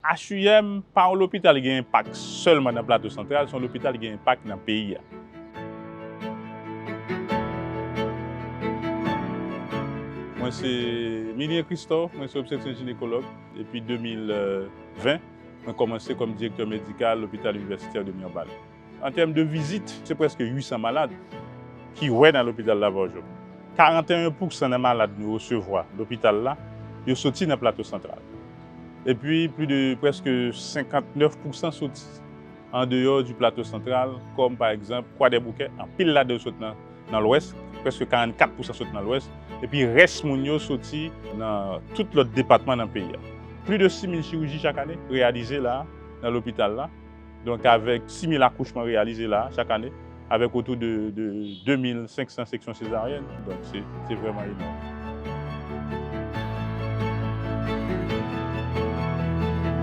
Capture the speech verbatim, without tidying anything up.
H U M pa yon lopital ki gen enpak sèlman nan Plato Santral, se yon lopital ki gen enpak nan peyi a. Mwen se Milien Christophe, mwen se obstetrisyen jinekològ. Depi de mil ven, mwen kòmanse kòm direktè medikal Lopital Inivèsitè de Mirebalais. An tèm de vizit, se prèske uit san malad ki wè nan lopital Lavorgio. Karanteyen pousan nan malad nou resevwa lopital la, yo soti nan Plato Santral. Epi, plis de prèske senkantnèf pousan soti andeyò di Plato Santral, kòm pa egzanp Kwadèboukè, anpil ladan yo sot nan, nan Lwès, prèske karannkat pousan sot nan Lwès, epi rès moun yo soti nan tout lòt depatman nan peyi a. Plis de sis mil chiriji chak ane reyalize la, nan lopital la. Donk, avèk sis mil akouchman reyalize la, chak ane, avèk otou de, de de mil senk san seksyon sezaryèn. Donk, se, se vrèman enòm.